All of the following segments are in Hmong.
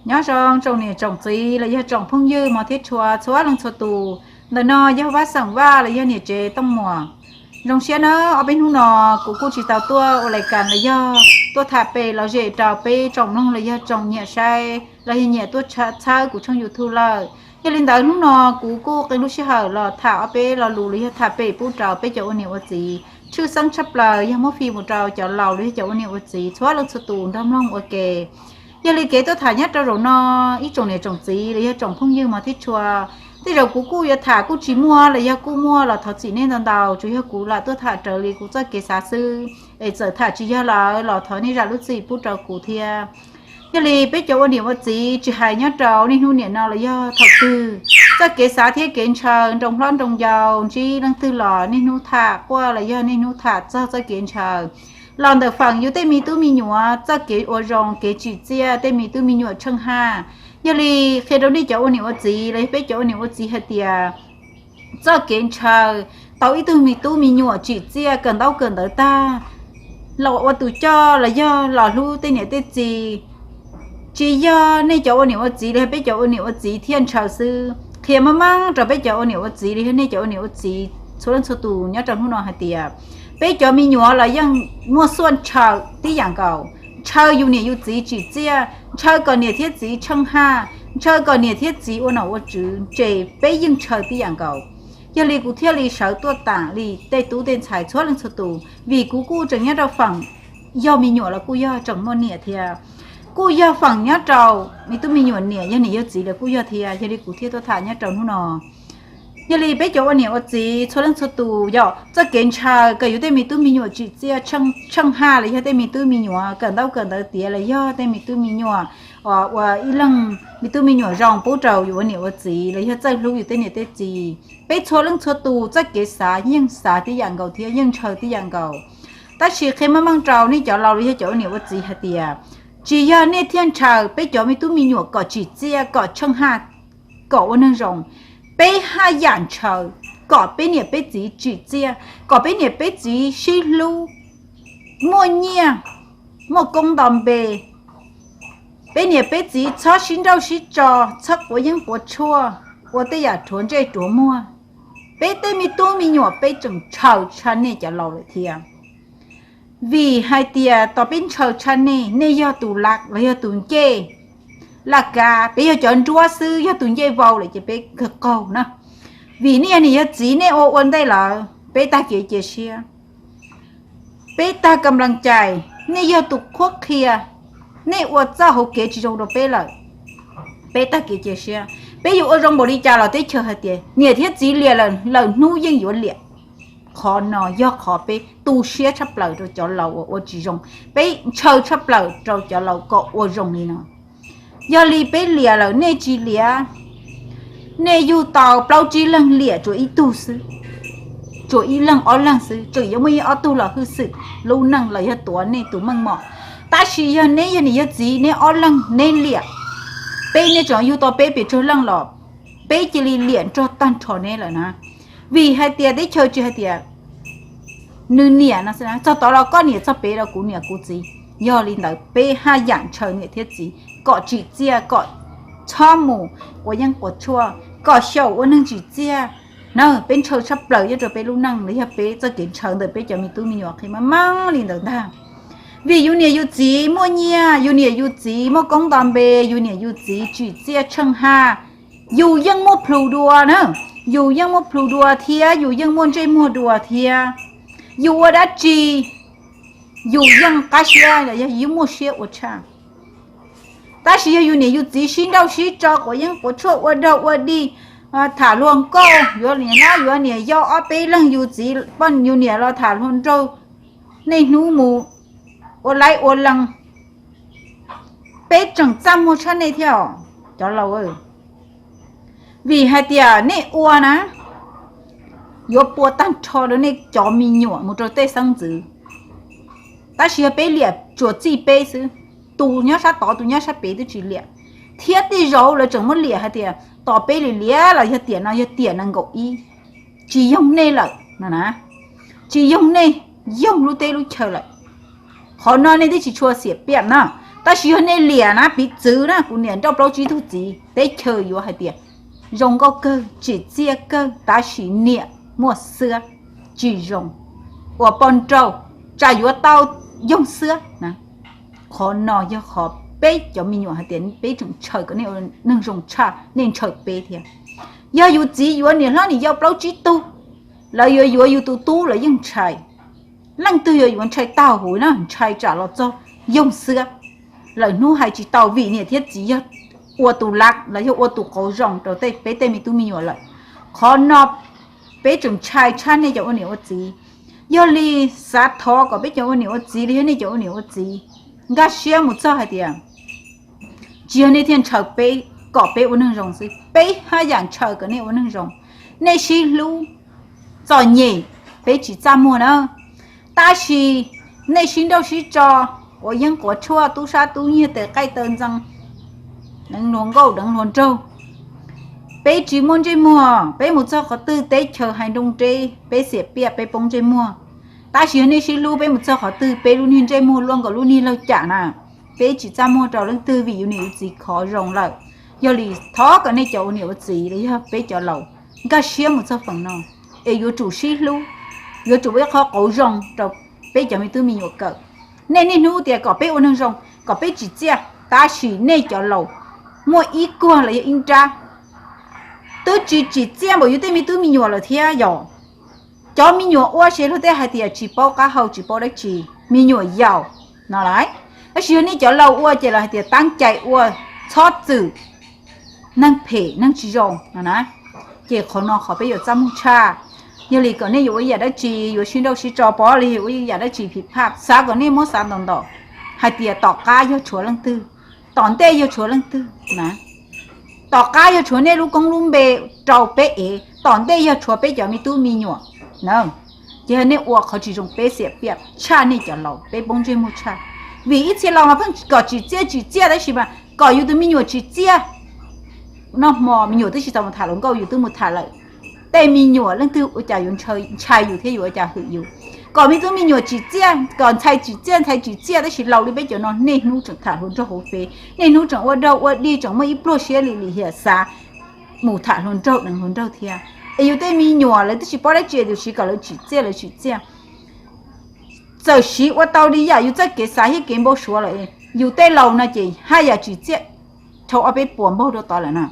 Nyob zoo tsoom niam tsoom txiv los yog tsoom phooj ywg mos thiab tshua txhua leej txhua tus. Ntawm no yog Vaj Xeem Vaj los yog niam tsev Tooj Muas. Zoo siab na, ob peb hnub no kuv kuj tsis tau tuaj ua lais kas los yog tuaj tham pem los zem rau peb tsoom mloog los yog tsoom nyiam saib los yog nyiam tuaj txhawb kuv tshooj YouTube lawm. Yog li ntawd hnub no kuv kuj qee lub sij hawm los tham ob peb lo lus los yog tham pem pub rau peb cov ua niam ua txiv. Tshwj xeeb tshaj plaws yog muab fij mus rau cov laus los yog cov ua niam ua txiv txhua leej txhua tus nrog mloog ua ke. Yog li kev tuaj tham nyob rau zaum no, ib tsoom niam tsoom txiv los yog tsoom phooj ywg mos thiab tshua, tej zaum kuv kuj yuav tham kuj tsis muaj los yog kuj muaj los thov txim nej ntau ntau, tsuas yog kuv lam tuaj tham raws li kuv txoj kev xav xwb, es txawm tham tsis yog lawm los thov nej zam lub txim pub rau kuv thiab. Yog li peb cov ua niam ua txiv tsis hais nyob rau niaj hnub niam no los yog thaum twg, txoj kev xav thiab kev ntshaw nroo hlob nroo yau ntsib leej twg los niaj hnub tham quaj los yog niaj hnub tham txog txoj kev ntshaw los ntawm feem yus tej me tub me nyuam txoj kev ua zoo kev tsim txiaj, tej me tub me nyuam tsheej haj. Yog li qhia rau nej cov ua niam ua txiv los yog peb cov ua niam ua txiv hais tias txoj kev ntshaw tau ib tug me tub me nyuam tsim txiaj kawm ntaub kawm ntawv tag los ua tus coj los yog los hlub tej niam tej txiv, tsis yog nej cov ua niam ua txiv los yog peb cov ua niam ua txiv thiaj ntshaw xwb. Qhia maj mam rau peb cov ua niam ua txiv los yog nej cov ua niam ua txiv txhua leej txhua tus nyob rau hnub no hais tias peb cov me nyuam los yeej muaj xuaj ntshaw tib yam nkaus. Ntshaw yus niam yus txiv tsim txiaj, ntshaw kom niam thiab txiv tsheej haj, ntshaw kom niam thiab txiv ua nom ua tswv, ces peb yeej ntshaw tib yam nkaus. Yog li kuv thiaj li sawv tuaj tham li tej tub tej ntxhais txhua leej txhua tus, vim kuv kuj tseem nyob rau feem yog me nyuam los kuj yog, tseem muaj niam thiab, kuj yog feem nyob rau me tub me nyuam niam yog niam yog txiv los kuj yog thiab. Yog li kuv thiaj tuaj tham nyob rau hnub no. Yog li peb cov ua niam ua txiv txhua leej txhua tus yog txoj kev ntshaw kom yus tej me tub me nyuam tsim txiaj tsheej haj los yog tej me tub me nyuam kawm ntaub kawm ntawv tiav los yog tej me tub me nyuam ua ib leeg me tub me nyuam zoo pub rau yus ua niam ua txiv los yog txawj hlub yus tej niam tej txiv. Peb txhua leej txhua tus txoj kev xav yeej xav tib yam nkaus thiab yeej ntshaw tib yam nkaus. Tab sis qhia maj mam rau nej cov laus los yog cov ua niam ua txiv hais tias tsis yog nej thiaj ntshaw peb cov me tub me nyuam kom tsim txiaj kom tsheej haj kom ua neeg zoo. Peb haj yam ntshaw kom peb niam peb txiv tsim txiaj, kom peb niam peb txiv sib hlub, muaj nyiaj, muaj koob nto npe. Peb niam peb txiv txhob sib nrauj sib tso, txhob quav yeeb quav tshuaj, ua tej yam rhuav ntsej rhuav muag. Peb tej me tub me nyuam peb tseem ntshaw tshaj nej cov laus lawm thiab. Vim hais tias tos peb ntshaw tshaj nej, nej yog tus laj los yog tus ncej. Laj kav peb yog cov nruab xwb, yog tus ncej vau lawm ces peb kawg qaug na. Vim nej yog niam yog txiv, nej ua ua ntej lawm, peb tag kev cia siab, peb tag kam lees cais, nej yog tus qhuab qhia, nej ua txoj hauv kev tsis zoo rau peb lawm, peb tag kev cia siab. Peb yuav ua zoo npaum li cas los teb chaws hais tias niam thiab txiv liam lawm, lawm hnub yeej yuav liam. Qhov no yog qhov peb tu siab tshaj plaws rau cov laus uas ua tsis zoo, peb ntshaw tshaj plaws rau cov laus kom ua zoo li no. Yog li peb liam lawm nej tsis liam, nej yug tau plaub tsib leeg liam tsuas ib tug xwb, tsuas ib leeg ob leeg xwb, tseem yuav muaj ib ob tug los hwj xwm lub neej los yog tuav nej tus meej mom. Tab sis yog neb yog niam yog txiv, neb ob leeg neb liam, peb neb tseem yug tau peb pes tsawg leej los peb cia li liam nrog tag nrho neb lawm na. Vim hais tias teb chaws tsis hais tias nws niam no xwb, txog tod los koj niam txog pem los kuv niam kuv txiv. Yog li ntawd peb haj yam ntshaw niam thiab txiv kom tsim txiaj, kom txhob mus quav yeeb quav tshuaj, kom xyaum ua neeg tsim txiaj na. Peb ntshaw tshaj plaws nyob rau peb lub neej los yog peb txoj kev ntshaw ntawm peb cov me tub me nyuam qhia maj mam li ntawd ntag. Vim yus niam yus txiv muaj nyiaj, yus niam yus txiv muaj koob nto npe, yus niam yus txiv tsim txiaj tsheej haj, yus yeej muaj plhus dua na, yus yeej muaj plhus dua thiab yus yeej muaj ntsej muag dua thiab. Yus ua dab tsi yus yeej qab siab los yog yus muaj siab ua tshaj. Tab sis yog yus niam yus txiv sib nrauj sib tso, quav yeeb quav tshuaj, ua dog ua dig, tham luag nkauj, yuav niam hlob yuav niam yau, ob peb leeg yus txiv poj yus niam los tham luag nraug, niaj hnub mus ua laib ua lees, peb tseem txaj muag tshaj nej thiab os cov laus. Vim hais tias nej ua na, yuav pua tag nrho rau nej cov me nyuam mus rau tej xeeb ntxwv. Tab sis yog peb liam tsuas txij peb xwb, tus nyob sab tod tus nyob sab pem twb tsis liam. Thiab tej zaum lawv tseem muab liam hais tias tos peb li liam los yog tiam no yog tiam nees nkaum ib, tsis yoog nej lawm no na, tsis yoog nej, yoog lub teb lub chaw lawm. Qhov no nej twb tsis tshua xiam piam na, Tab sis yog nej liam na, piv txwv na, kuv niam nrauj plaub tsib tug txiv, teb chaws yuav hais tias zoo nkauj kawg, tsim txiaj kawg, tab sis niam muaj xiab tsis zoo, ua poj nrauj, tsam yuav tau yoog xiab na. Qhov no yog qhov peb cov me nyuam hais tias peb tseem ntshaw kom nej ua neeg zoo tshaj, nej ntshaw peb thiab. Yog yus txiv yuav niam hlob niam yau plaub tsib tug, lawv yuav yuav yus tus tub lawv yeej ntshai. Leej twg yuav yuav ntshai tag huv na, ntshai tsam los txog yoog xiab. Lawm hnub hais tsis tau vim niam thiab txiv yog ua tus lab los yog ua tus qauv zoo rau tej peb tej me tub me nyuam lawm. Qhov no peb tseem ntshai tshaj nej cov ua niam ua txiv. Yog li xav thov kom peb cov ua niam ua txiv los yog nej cov ua niam ua txiv nkag siab mus txog hais tias tsis yog nej thiaj ntshaw peb kom peb ua neeg zoo xwb, peb haj yam ntshaw kom nej ua neeg zoo. Nej sib hlub, txom nyem peb tsis txaj muag na, tab sis nej sib nrauj sib tso, quav yeeb quav tshuaj, tub sab tub nyiag, tes qaij taw ntxees, deev hluas nkauj deev hluas nraug, peb tsis muaj ntsej muag. Peb mus txog qhov twg teb chaws hais nroo nreb, peb xiam piaj peb poob ntsej muag. Tab sis yog nej sib hlub, peb mus txog qhov twg peb lub niag ntsej muag luaj nkaus lub niag laug cam na, peb tsis txaj muag rau leej twg vim yus niam yus txiv khov zoo lawm. Yog li thov kom nej cov ua niam ua txiv los yog peb cov laus nkag siab mus txog feem no, es yuav tsum sib hlub, yuav tsum ua ib qho qauv zoo rau peb cov me tub me nyuam kawm. Nej niaj hnub tias kom peb ua neeg zoo, kom peb tsim txiaj, tab sis nej cov laus muaj ib kuag los yog ib nrab twb tsis tsim txiaj npaum yus tej me tub me nyuam lawm thiab yom. Cov me nyuam ua ces luag tej hais tias tsis paub qab hau tsis paub dab tsi, me nyuam yaus no lawm. Tab sis yog nej cov laus ua ces lawv hais tias tab cai ua, txhob txwm neeg phem neeg tsis zoo no na. Ces qhov no qhov peb yuav txaj muag tshaj. Yog li kom nej yuav ua ib yam dab tsi, yuav sib nrauj sib tso pov los yog ua ib yam dab tsi phiv phaj, xav kom nej muab xav ntaus ntaus hais tias tom qab yog tshuav leej twg, tom ntej yog tshuav leej twg na. Tom qab yog tshuav nej lub koob lub npe rau peb ev, tom ntej yog tshuav peb cov me tub me nyuam na. Ces yog nej ua qhov tsis zoo peb xiam piaj tshaj nej cov laus, peb poob ntsej muag tshaj. Vim ib txhia laus mas pheej kom tsim txiaj tsim txiaj tab sis mas kom yus tus me nyuam tsim txiaj. Noj hmo me nyuam twb tsis tau mus tham hluas nkauj yus twb mus tham lawm. Tej me nyuam leej twg ua cas yuav ntshai yus thiab yuav ua cas hwm yus. Kom me tub me nyuam tsim txiaj, kom ntxhais tsim txiaj ntxhais tsim txiaj, tab sis laus li peb cov no niaj hnub tseem tham hluas nraug hauv fej, niaj hnub tseem ua daug ua dig, tseem muaj ib pluag siab li lim hiam xav mus tham hluas nraug deev hluas nraug thiab. Es yus tej me nyuam lawv twb tsis paub dab tsi, tiam sis kom lawv tsim txiaj lawv tsim txiaj. Txawm siv ua tau li yam yus txoj kev xav thiab kev npau suav lawm, yus tej laus no ces haj yam tsim txiaj dhau ob peb puas npaug rau tod lawm na.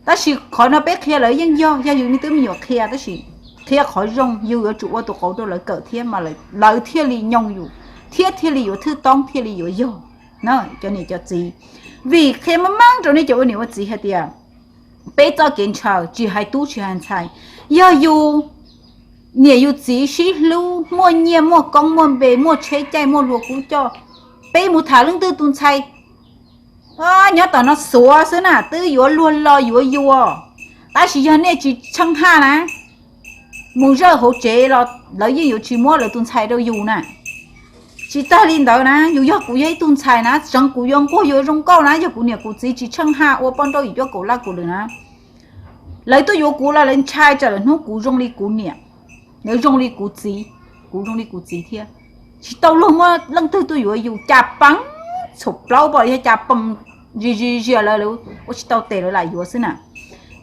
Tab sis qhov no peb qhia lawv yeej yog, yog yus me tub me nyuam qhia, tab sis qhia qhov zoo, yus yuav tsum ua tus qauv rau lawv kawm thiab mas lawv thiaj li nyoo yus, thiab thiaj li yuav thwj toob thiaj li yuav yog na cov niam cov txiv. Vim qhia meej meej rau nej cov ua niam ua txiv hais tias peb txoj kev ntshaw tsis hais tub tsis hais ntxhais, yog yus niam yus txiv sib hlub muaj nyiaj muaj koob muaj npe muaj tsheb caij muaj hlua kub coj, peb mus tham leej twg tus ntxhais nyob tom no xuav xwb na twb yuav luag los yuav yus. Tab sis yog nej tsis tsheej haj na, mus zawj hauv tsev los lawv yeej yuav tsis muab lawv tus ntxhais rau yus na. Tsis tag li ntawd na, yus yog kuv yog ib tug ntxhais na, tseev kuv yuav nquag yuav zoo nkauj na, yog kuv niam kuv txiv tsis tsheej haj ua poj nrauj yim cuab kaum laj kuv lwm na, lawv tuaj yuav kuv los lawv ntshai tsam lawm hnub kuv zoo li kuv niam, lawv zoo li kuv txiv, kuv zoo li kuv txiv thiab. Tsis tau luag muab leej twg tuaj yuav yus, cas peev txhum plaub pom yog cas peev zis zis zias lawv, ua tsis tau tes lawv lam yuav xwb na.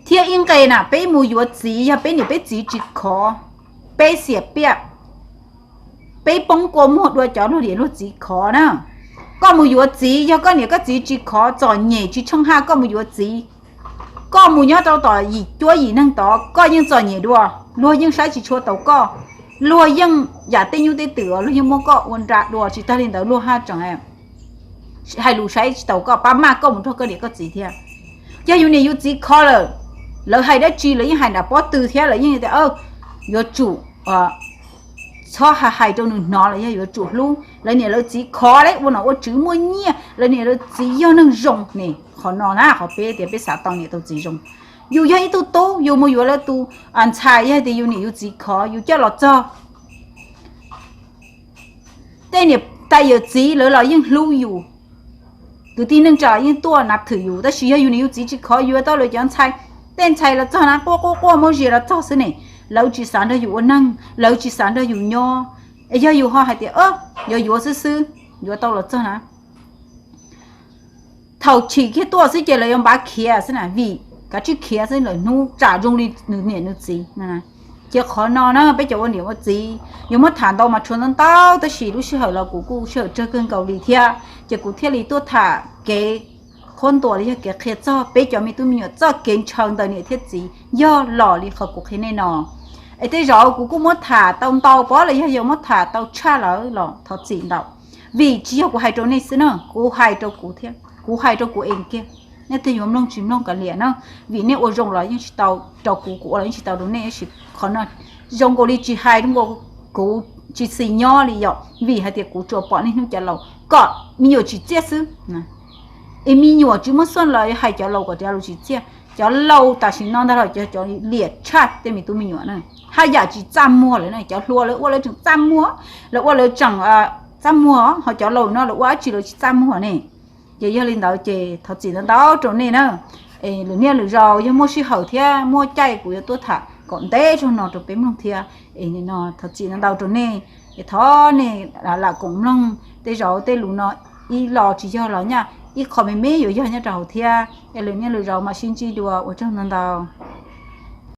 Thiab ib nqe na, peb mus yuav txiv yog peb niam peb txiv tsis khov, peb xiam piaj, peb poob kua muag dua cov luag niam luag txiv khov na. Koj mus yuav txiv yog koj niam koj txiv tsis khov txom nyem tsis tsheej haj koj mus yuav txiv, koj mus nyob rau tom yim cuab yim neeg tod koj yeej txom nyem dua, luag yeej saib tsis tshua taus koj, luag yeej yam tej nyuj tej twm luag yeej muab koj ua nra dua, tsis tag li ntawd luag haj tseem hais lus saib tsis taus koj, pab maj koj mus nrog koj niam koj txiv thiab. Yog yus niam yus txiv khov lawm, lawv hais dab tsi lawv yeej hais nram pob tw thiab lawv yeej tias yuav tsum txhob hais rau nws hnov los yog yuav tsum hlub. Lawv niam lawv txiv khov li ua nom ua tswv muaj nyiaj, lawv niam lawv txiv yog neeg zoo ne. Qhov no na qhov peb tias peb xav tau niam tau txiv zoo. Yus yog ib tug tub yus mus yuav lawv tus ntxhais yog tias yus niam yus txiv khov yus coj los txog tej niam tais yawm txiv lawv los yeej hlub yus, kwv tij neej tsa los yeej tuaj nav thwm yus, tab sis yog yus niam yus txiv tsis khov yuav tau lawv cov ntxhais, tej ntxhais los txog na quaj quaj quaj muab zia los txog xwb ne, lawv tsis xav nrog yus ua neeg, lawv tsis xav nrog yus nyob. Es yog yus ho hais tias yuav yuav xwb xwb, yuav tau los txog na, Thaum chim kiag tuaj xwb ces lawv yuav npav khiav xwb na, vim kav tsij khiav xwb, lawv hnub tsam zoo li nws niam nws txiv. Ces qhov no na peb cov ua niam ua txiv yuav muab tham ntau mas tshuav ntau ntau, tab sis lub sij hawm los kuv kuj sij hawm tsawg kawg nkaus li thiab, ces kuv thiaj li tuaj tham kev qhuab ntuas los yog kev qhia txog peb cov me tub me nyuam txoj kev ntshaw ntawm niam thiab txiv yog los li qhov kuv qhia nej no. Es tej zaum kuv kuj muab tham tau ntau pob los yog yog muab tham tau tshaj lawm los thov txim ntau, vim tsis yog kuv hais rau nej xwb na, kuv hais rau kuv thiab, kuv hais rau kuv es kiag. Nej tej yuav mloog tsis mloog kav liam na, vim nej ua zoo los yeej tsis tau rau kuv, kuv ua los yeej tsis tau rau nej, tab sis qhov no zoo nkaus li tsis hais rau kuv, tsis xis nyob li yom, vim hais tias kuv tsuas pom niaj hnub cov laus kom me nyuam tsis txiaj xwb. Es me nyuam tsis muaj xuaj los hais cov laus kom cov laus tsis txiaj. Cov laus tam sim no ntag los cov, cov liam tshaj tej me tub me nyuam na, haj yam tsis txaj muag lawm na. Cov hluas lawv ua lawv tseem txaj muag, lawv ua lawv tseem txaj muag, ho cov laus no lawv ua dab tsi lawv tsis txaj muag ne. Ces yog li ntawd ces thov txim ntau ntau rau nej na. Es lwm niaj lwm zaus yog muaj sij hawm thiab muaj caij kuv yuav tuaj tham kom ntev zog no rau peb mloog thiab. Es no thov txim ntau ntau rau nej, es thov nej lam koom mloog. Tej zaum tej lus no ib los tsis yog los nyaj ib qho me me yuav yog nyob rau hauv thiab. Es lwm niaj lwm zaus mam sib ntsib dua, ua tsaug ntau ntau.